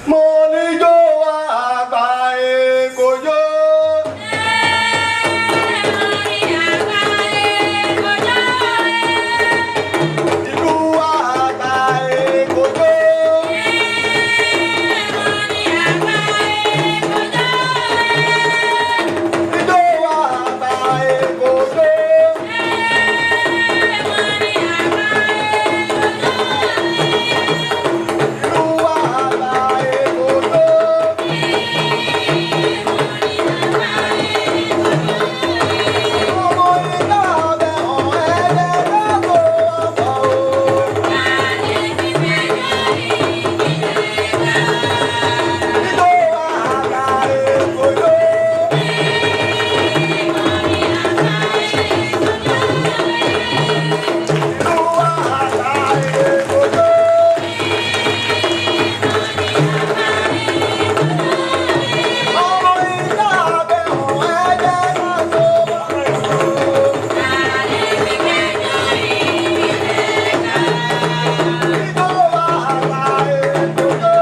Mo ní jó àgbà èkó jó. Ìlú àgbà èkó jó. Ìjó àgbà èkó jó. Ìlú àgbà èkó jó. Ọmọ ìlà abẹ́ ọ̀hún ẹ̀ẹ́dẹ́gbẹ̀rún ọ̀pọ̀ o. Ìjó àgbà èkó jó. Ìlú àgbà èkó jó. Ọmọ ìlà abẹ́ ọ̀hún ẹ̀ẹ́dẹ́gbẹ̀rún ọ̀pọ̀ o. Ìjó àgbà èkó jó.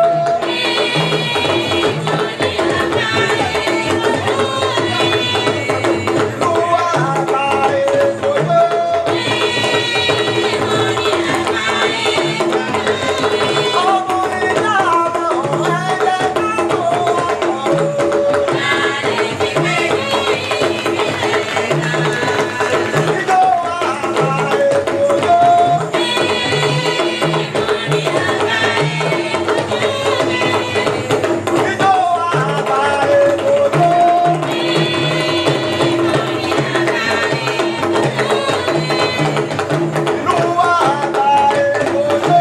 Ìlú àgbà èkó jó. Ọmọ ìlà abẹ́ ọ̀hún ẹ̀ẹ́dẹ́gbẹ̀rún ọ̀pọ̀ o. Ìjó àgbà èkó jó. Ìjó àgbà èkó jó. Ìlú àgbà èkó jó.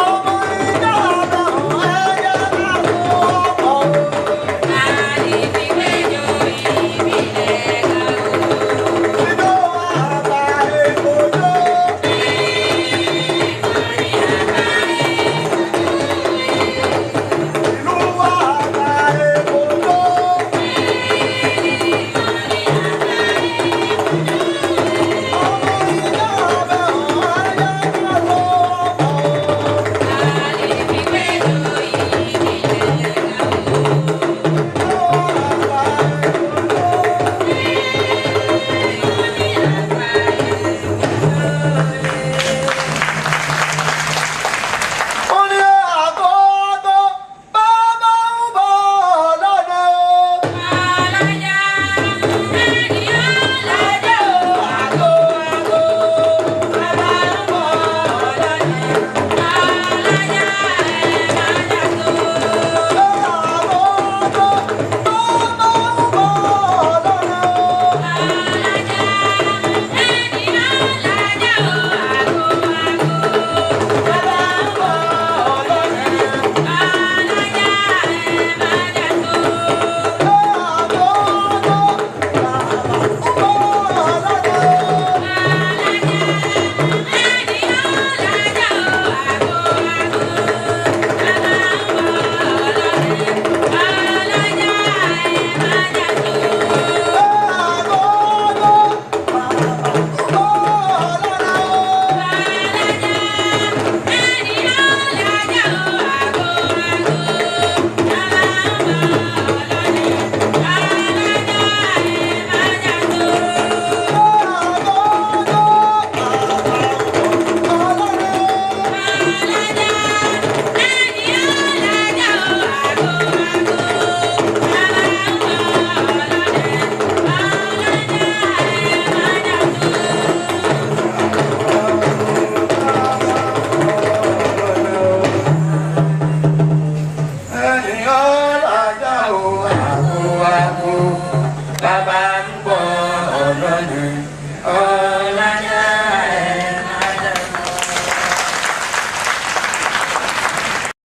Ọmọ ìlà abẹ́ ọ̀hún ẹ̀ẹ́dẹ́gbẹ̀rún ọ̀pọ̀ o. Ìjó àgbà èkó jó. Ìlú àgbà èkó jó. Ọmọ ìlà abẹ́ ọ̀hún ẹ̀ẹ́dẹ́gbẹ̀rún ọ̀pọ̀ o. Ìjó àgbà èkó jó. Ó ní àgọ́ bàbá ń bọ̀ lọ́nà o. Àgọ́ bàbá ń bọ̀ lọ́nà o. Àgọ́ bàbá ń bọ̀ lọ́nà o. Àgọ́ bàbá ń bọ̀ lọ́nà o. Àgọ́ bàbá ń bọ̀ lọ́nà o. Ẹ̀yin ọ̀làjà o, àgbo àgbo, bàbá ń bọ̀ ọ̀lọ́nà.